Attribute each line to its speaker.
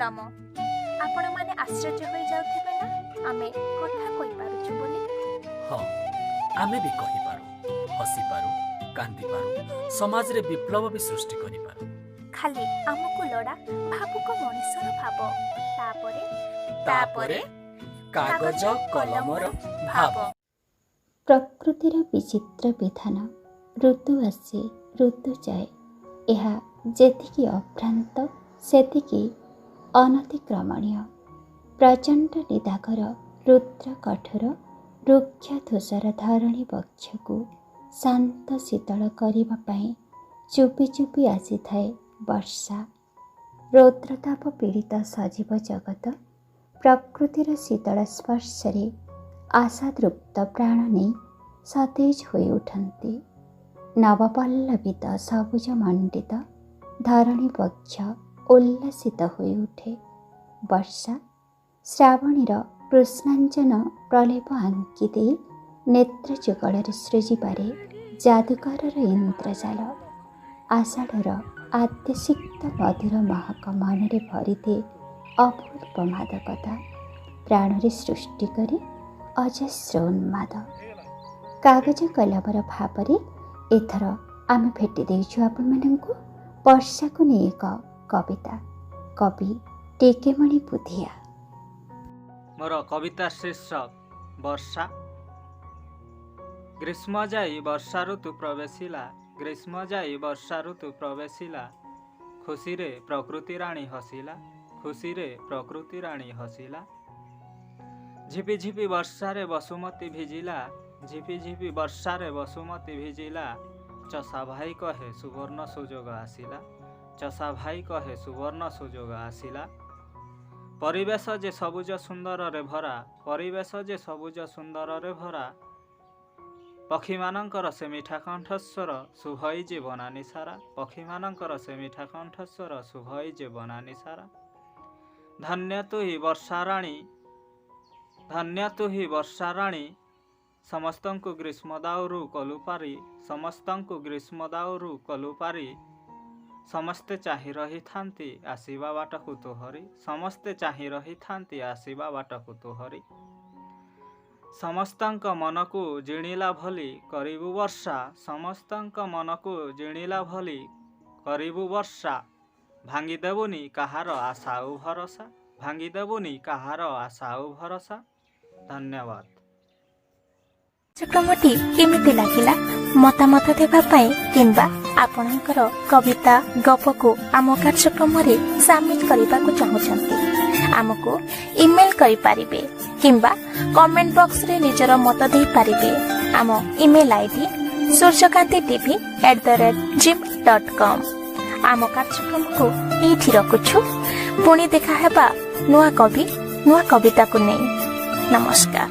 Speaker 1: କଲମ। ଆପଣମାନେ ଆଶ୍ଚର୍ଯ୍ୟ ହୋଇଯାଉଥିବେ ନା, ଆମେ କଥା କହିପାରୁଛୁ ବୋଲି?
Speaker 2: ହଁ, ଆମେ ବି କହିପାରୁ, ହସିପାରୁ, କାନ୍ଦିପାରୁ, ସମାଜରେ ବିପ୍ଳବ ବି ସୃଷ୍ଟି କରିପାରୁ।
Speaker 1: ଖାଲି ଆମକୁ ଲୋଡ଼ା ଭାବୁକ ମଣିଷର ଭାବ, ତାପରେ
Speaker 2: ତାପରେ କାଗଜ କଲମର ଭାବ।
Speaker 3: ପ୍ରକୃତିର ବିଚିତ୍ର ବିଧାନ, ଋତୁ ଆସେ, ଋତୁ ଯାଏ। ଏହା ଯେତିକି ଅଭ୍ରାନ୍ତ, ସେତିକି ଅନତିକ୍ରମଣୀୟ। ପ୍ରଚଣ୍ଡ ନିଦାଘର ରୁଦ୍ର କଠୋର ରୁକ୍ଷ ଧୂସର ଧରଣୀ ବକ୍ଷକୁ ଶାନ୍ତ ଶୀତଳ କରିବା ପାଇଁ ଚୁପି ଚୁପି ଆସିଥାଏ ବର୍ଷା। ରୌଦ୍ରତାପ ପୀଡ଼ିତ ସଜୀବ ଜଗତ ପ୍ରକୃତିର ଶୀତଳ ସ୍ପର୍ଶରେ ଆଶାଦୃପ୍ତ ପ୍ରାଣ ନେଇ ସତେଜ ହୋଇ ଉଠନ୍ତି। ନବପଲ୍ଲବିତ ସବୁଜ ମଣ୍ଡିତ ଧରଣୀ ବକ୍ଷ ଉଲ୍ଲସିତ ହୋଇଉଠେ। ବର୍ଷା ଶ୍ରାବଣୀର କୃଷ୍ଣାଞ୍ଜନ ପ୍ରଲେପ ଆଙ୍କି ଦେଇ ନେତ୍ର ଯୁଗଳରେ ସୃଜିପାରେ ଯାଦୁକରର ଇନ୍ଦ୍ରଜାଲ। ଆଷାଢ଼ର ଆଦ୍ୟସିକ୍ତ ମଧୁର ମହକ ମନରେ ଭରିଦିଏ ଅପୂର୍ବ ମାଦକତା, ପ୍ରାଣରେ ସୃଷ୍ଟି କରି ଅଜସ୍ର ଉନ୍ମାଦ। କାଗଜ କଲମର ଭାବରେ ଏଥର ଆମେ ଭେଟି ଦେଇଛୁ ଆପଣମାନଙ୍କୁ ବର୍ଷାକୁ ନେଇ ଏକ କବିତା, କବି ଟେକେମଣି ବୁଧିଆ।
Speaker 4: ମୋର କବିତା ଶୀର୍ଷକ ବର୍ଷା। ଗ୍ରୀଷ୍ମ ଯାଇ ବର୍ଷା ଋତୁ ପ୍ରବେଶିଲା, ଗ୍ରୀଷ୍ମ ଯାଇ ବର୍ଷା ଋତୁ ପ୍ରବେଶିଲା, ଖୁସିରେ ପ୍ରକୃତି ରାଣୀ ହସିଲା, ଖୁସିରେ ପ୍ରକୃତି ରାଣୀ ହସିଲା। ଝିପି ଝିପି ବର୍ଷାରେ ବସୁମତୀ ଭିଜିଲା, ଝିପି ଝିପି ବର୍ଷାରେ ବସୁମତୀ ଭିଜିଲା, ଚଷା ଭାଇ କହେ ସୁବର୍ଣ୍ଣ ସୁଯୋଗ ଆସିଲା, ଚଷା ଭାଇ କହେ ସୁବର୍ଣ୍ଣ ସୁଯୋଗ ଆସିଲା। ପରିବେଶ ଯେ ସବୁଜ ସୁନ୍ଦରରେ ଭରା, ପରିବେଶ ଯେ ସବୁଜ ସୁନ୍ଦରରେ ଭରା, ପକ୍ଷୀମାନଙ୍କର ସେ ମିଠା କଣ୍ଠସ୍ୱର ଶୁଭଇ ଯେ ବନାନୀ ସାରା, ପକ୍ଷୀମାନଙ୍କର ସେ ମିଠା କଣ୍ଠସ୍ୱର ଶୁଭଇ ଯେ ବନାନୀ ସାରା। ଧନ୍ୟ ତୁହି ବର୍ଷା ରାଣୀ, ଧନ୍ୟ ତୁହି ବର୍ଷା ରାଣୀ, ସମସ୍ତଙ୍କୁ ଗ୍ରୀଷ୍ମ ଦାଉରୁ କଲୁ ପାରି, ସମସ୍ତଙ୍କୁ ଗ୍ରୀଷ୍ମ ଦାଉରୁ କଲୁ ପାରି। ସମସ୍ତେ ଚାହିଁ ରହିଥାନ୍ତି ଆସିବା ବାଟକୁ ତୋହରି, ସମସ୍ତେ ଚାହିଁ ରହିଥାନ୍ତି ଆସିବା ବାଟକୁ ତୋହରି। ସମସ୍ତଙ୍କ ମନକୁ ଜିଣିଲା ଭଳି କରିବୁ ବର୍ଷା, ସମସ୍ତଙ୍କ ମନକୁ ଜିଣିଲା ଭଳି କରିବୁ ବର୍ଷା, ଭାଙ୍ଗିଦେବୁନି କାହାର ଆଶା ଆଉ ଭରସା, ଭାଙ୍ଗିଦେବୁନି କାହାର ଆଶା ଆଉ ଭରସା। ଧନ୍ୟବାଦ।
Speaker 1: କାର୍ଯ୍ୟକ୍ରମଟି କେମିତି ଲାଗିଲା ମତାମତ ଦେବା ପାଇଁ କିମ୍ବା ଆପଣଙ୍କର କବିତା, ଗପକୁ ଆମ କାର୍ଯ୍ୟକ୍ରମରେ ସାମିଲ କରିବାକୁ ଚାହୁଁଛନ୍ତି, ଆମକୁ ଇମେଲ କରିପାରିବେ କିମ୍ବା କମେଣ୍ଟ ବକ୍ସରେ ନିଜର ମତ ଦେଇପାରିବେ। ଆମ ଇମେଲ ଆଇଡି ସୂର୍ଯ୍ୟକାନ୍ତି TV@gmail.com। ଆମ କାର୍ଯ୍ୟକ୍ରମକୁ ଏଇଠି ରଖୁଛୁ। ପୁଣି ଦେଖା ହେବା ନୂଆ କବି, ନୂଆ କବିତାକୁ ନେଇ। ନମସ୍କାର।